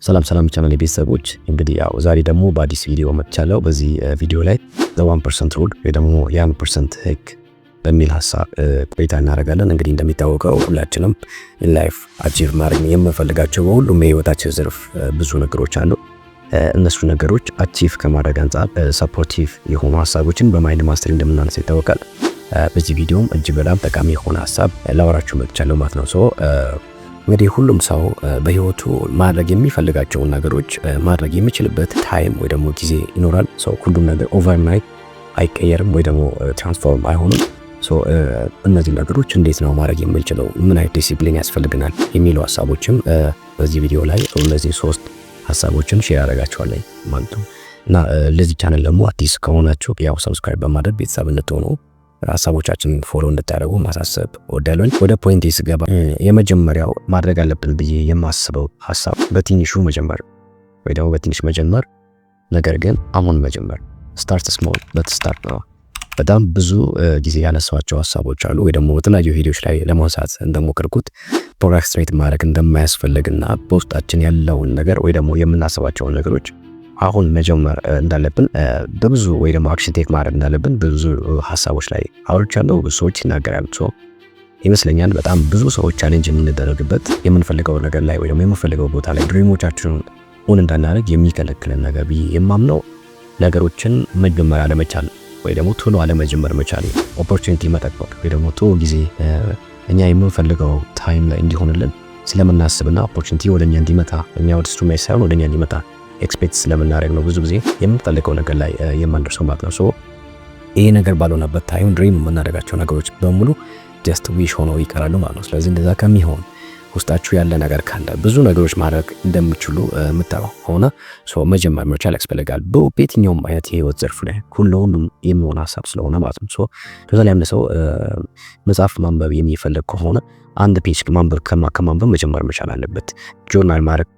ሰላም ሰላም ቻናል ቤተሰቦች፣ እንግዲህ ያው ዛሬ ደግሞ በአዲስ ቪዲዮ መጥቻለሁ። በዚህ ቪዲዮ ላይ the 1% rule ወይ ደግሞ የ1% ህግ በሚል ሀሳብ ቆይታ እናደርጋለን። እንግዲህ እንደሚታወቀው ሁላችንም life achieve ማድረግ የምንፈልጋቸው በሁሉም የህይወታችን ዘርፍ ብዙ ነገሮች አሉ። እነሱ ነገሮች achieve ከማድረግ አንጻር supportive የሆኑ ሀሳቦችን በ Mind Mastery እንደምናነሳ ይታወቃል። በዚህ ቪዲዮም እጅግ በጣም ጠቃሚ የሆነ ሀሳብ ላወራችሁ መጥቻለሁ ማለት ነው። So እንግዲህ ሁሉም ሰው በህይወቱ ማድረግ የሚፈልጋቸውን ነገሮች ማድረግ የሚችልበት time ወይ ደግሞ ጊዜ ይኖራል። So ሁሉም ነገር overnight አይቀየርም ወይ ደግሞ transform አይሆንም። So እነዚህ ነገሮች እንዴት ነው ማድረግ የምንችለው፣ ምን አይነት ዲሲፕሊን ያስፈልገናል የሚሉ ሀሳቦችም በዚህ ቪዲዮ ላይ እነዚህ ሶስት ሀሳቦችን share አደርጋችኋለሁ ማለት ነው። እና ለዚህ ቻናል ደግሞ አዲስ ከሆናችሁ ያው subscribe በማድረግ ቤተሰብ እንድትሆኑ፣ ሀሳቦቻችንን follow እንድታደርጉ ማሳሰብ እወዳለሁኝ። ወደ point ስገባ የመጀመሪያው ማድረግ አለብን ብዬ የማስበው ሀሳብ በትንሹ መጀመር ወይ ደግሞ በትንሽ መጀመር፣ ነገር ግን አሁን መጀመር። Start small but start ነው። በጣም ብዙ ጊዜ ያነሳኋቸው ሀሳቦች አሉ ወይ ደግሞ በተለያዩ ቪዲዮዎች ላይ ለማንሳት እንደሞከርኩት procrastinate ማድረግ እንደማያስፈልግና በውስጣችን ያለውን ነገር ወይ ደግሞ የምናስባቸውን ነገሮች አሁን መጀመር እንዳለብን፣ በብዙ ወይ ደግሞ action take ማድረግ እንዳለብን ብዙ ሀሳቦች ላይ አውርቻለሁ። ብዙ ሰዎች ይናገራሉ። So ይመስለኛል በጣም ብዙ ሰዎች challenge የምንደረግበት፣ የምንፈልገው ነገር ላይ ወይ ደግሞ የምንፈልገው ቦታ ላይ dream ኦቻችንን እውን እንዳናደርግ የሚከለክለን ነገር ብዬ የማምነው ነገሮችን መጀመር አለመቻል ወይ ደግሞ ቶሎ አለመጀመር መቻል፣ opportunity መጠበቅ ወይ ደግሞ ቶሎ ጊዜ እኛ የምንፈልገው time ላይ እንዲሆንልን ስለምናስብና opportunity ወደኛ እንዲመጣ፣ እኛ ወደ እሱ ሳይሆን ወደኛ እንዲመጣ expect ስለምናደርግ ነው ብዙ ጊዜ የምንፈልገው ነገር ላይ የማንደርሰው ማለት ነው። So ይሄ ነገር ባልሆነበት time dream የምናደርጋቸው ነገሮች በሙሉ just wish ሆነው ይቀራሉ ማለት ነው። ስለዚህ እንደዛ ከሚሆን ውስጣችሁ ያለ ነገር ካለ፣ ብዙ ነገሮች ማድረግ እንደምትችሉ የምታውቁ ከሆነ መጀመር መቻል ያስፈልጋል። በየትኛውም አይነት የህይወት ዘርፍ ላይ ሁሉም የሚሆን ሀሳብ ስለሆነ ማለት ነው። So ለምሳሌ አንድ ሰው መጽሐፍ ማንበብ የሚፈልግ ከሆነ አንድ page ማንበብ ከማንበብ መጀመር መቻል አለበት። ጆርናል ማድረግ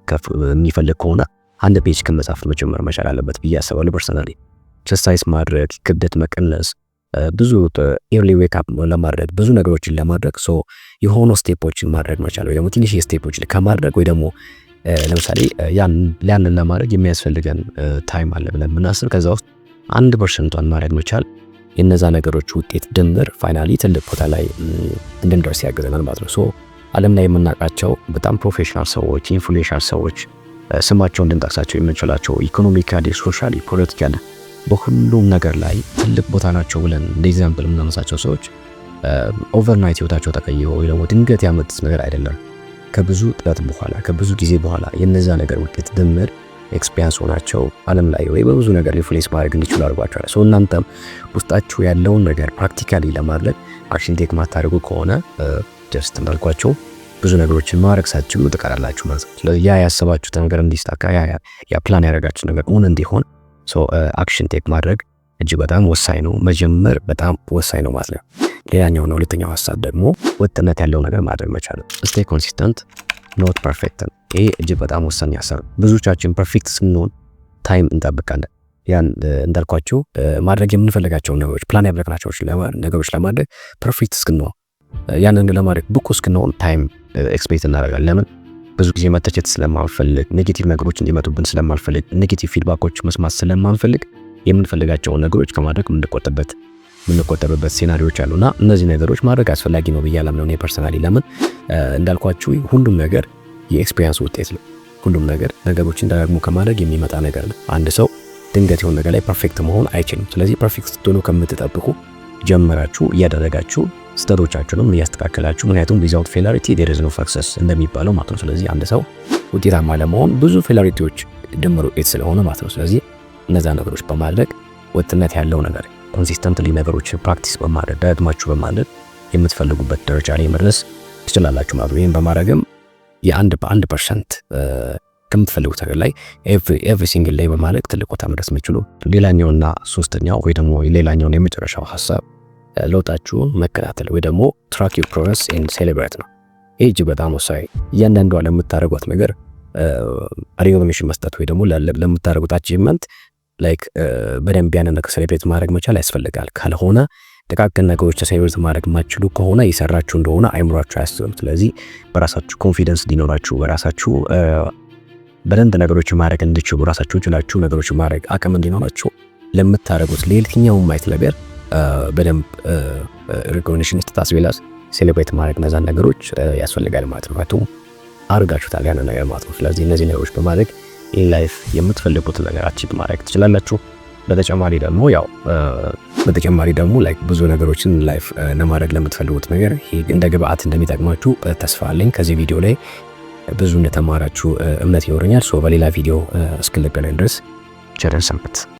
የሚፈልግ ከሆነ አንድ page ከመጻፍ መጀመር መቻል አለበት ብዬ አስባለሁ። Personally exercise ማድረግ፣ ክብደት መቀነስ፣ ብዙ early wake up ለማድረግ፣ ብዙ ነገሮችን ለማድረግ so የሆኑ step ኦችን ማድረግ መቻል ወይ ደግሞ ትንሽ step ኦች ከማድረግ ወይ ደግሞ ለምሳሌ ያንን ለማድረግ የሚያስፈልገን time አለ ብለን ብናስብ ከዛ ውስጥ 1% ቷን ማድረግ መቻል የነዛ ነገሮች ውጤት ድምር finally ትልቅ ቦታ ላይ እንድንደርስ ያግዘናል ማለት ነው። So ዓለም ላይ የምናውቃቸው በጣም professional ሰዎች፣ influential ሰዎች፣ ስማቸውን ልንጠቅሳቸው የምንችላቸው economically፣ socially፣ politically በሁሉም ነገር ላይ ትልቅ ቦታ ናቸው ብለን እንደ example የምናነሳቸው ሰዎች overnight ህይወታቸው ተቀይሮ ወይ ደግሞ ድንገት ያመጡት ነገር አይደለም። ከብዙ ጥረት በኋላ፣ ከብዙ ጊዜ በኋላ የነዛ ነገር ውጤት ድምር experience ሆናቸው ዓለም ላይ ወይ በብዙ ነገር influence ማድረግ እንዲችሉ አድርጓቸዋል። So እናንተም ውስጣችሁ ያለውን ነገር practically ለማድረግ action take ማታደርጉ ከሆነ just እንዳልኳችሁ ብዙ ነገሮችን ማድረግ ሳትችሉ ትቀራላችሁ ማለት ነው። ስለዚህ ያ ያሰባችሁት ነገር እንዲሳካ፣ ያ ፕላን ያደረጋችሁት ነገር እውን እንዲሆን action take ማድረግ እጅግ በጣም ወሳኝ ነው። መጀመር በጣም ወሳኝ ነው ማለት ነው። ሌላኛው ነው ሁለተኛው ሀሳብ ደግሞ ወጥነት ያለው ነገር ማድረግ መቻል። Stay consistent, not perfect። ይሄ እጅግ በጣም ወሳኝ ሀሳብ ነው። ብዙዎቻችን perfect ስንሆን time እንጠብቃለን። ያን እንዳልኳችሁ ማድረግ የምንፈልጋቸውን ነገሮች፣ ፕላን ያደረግናቸው ነገሮች ለማድረግ perfect እስክንሆን፣ ያንን ለማድረግ ብቁ እስክንሆን time expect እናደርጋለን። ለምን? ብዙ ጊዜ መተቸት ስለማንፈልግ፣ negative ነገሮች እንዲመጡብን ስለማንፈልግ፣ negative feedback ኦች መስማት ስለማንፈልግ የምንፈልጋቸውን ነገሮች ከማድረግ የምንቆጠብበት scenario ዎች አሉና እነዚህ ነገሮች ማድረግ አስፈላጊ ነው ብዬ አላምነው እኔ personally። ለምን? እንዳልኳችሁ ሁሉም ነገር የ experience ውጤት ነው። ሁሉም ነገር ነገሮችን ደጋግሞ ከማድረግ የሚመጣ ነገር ነው። አንድ ሰው ድንገት የሆነ ነገር ላይ perfect መሆን አይችልም። ስለዚህ perfect ስትሆኑ ከምትጠብቁ ጀምራችሁ እያደረጋችሁ ስህተቶቻችሁንም እያስተካከላችሁ፣ ምክንያቱም without failure there is no success እንደሚባለው ማለት ነው። ስለዚህ አንድ ሰው ውጤታማ ለመሆን ብዙ failure ዎች ድምር ውጤት ስለሆነ ማለት ነው። ስለዚህ እነዛ ነገሮች በማድረግ ወጥነት ያለው ነገር consistently ነገሮችን practice በማድረግ፣ ደግማችሁ በማድረግ የምትፈልጉበት ደረጃ ላይ መድረስ ትችላላችሁ ማለት ነው። ይህን በማድረግም በ1% ከምትፈልጉት ነገር ላይ every single day በማድረግ ትልቅ ቦታ መድረስ የሚችሉ። ሌላኛውና ሶስተኛው ወይ ደግሞ ሌላኛውን የመጨረሻው ሀሳብ ለውጣችሁን መከታተል ወይ ደግሞ track your progress and celebrate ነው። ይህ እጅግ በጣም ወሳኝ፣ እያንዳንዷ ለምታደርጓት ነገር recognition መስጠት ወይ ደግሞ ለምታደርጉት achievement like በደንብ ያንን ነገር celebrate ማድረግ መቻል ያስፈልጋል። ካልሆነ ጥቃቅን ነገሮች celebrate ማድረግ የማትችሉ ከሆነ የሰራችሁ እንደሆነ አይምሯችሁ አያስብም። ስለዚህ በራሳችሁ confidence እንዲኖራችሁ፣ በራሳችሁ በደንብ ነገሮችን ማድረግ እንድችሉ፣ ራሳችሁ ችላችሁ ነገሮችን ማድረግ አቅም እንዲኖራችሁ ለምታደርጉት ለየትኛውም አይነት ነገር በደንብ recognition መስጠት as well as celebrate ማድረግ እነዛን ነገሮች ያስፈልጋል ማለት ነው። ምክንያቱም አድርጋችሁታል ያንን ነገር ማለት ነው። ስለዚህ እነዚህ ነገሮች በማድረግ in life የምትፈልጉትን ነገር achieve ማድረግ ትችላላችሁ። በተጨማሪ ደግሞ like ብዙ ነገሮችን life ለማድረግ ለምትፈልጉት ነገር ይሄ እንደ ግብአት እንደሚጠቅማችሁ ተስፋ አለኝ። ከዚህ ቪዲዮ ላይ ብዙ እንደተማራችሁ እምነት ይኖረኛል። So በሌላ ቪዲዮ እስክንገናኝ ድረስ ቸር ሰንብቱ።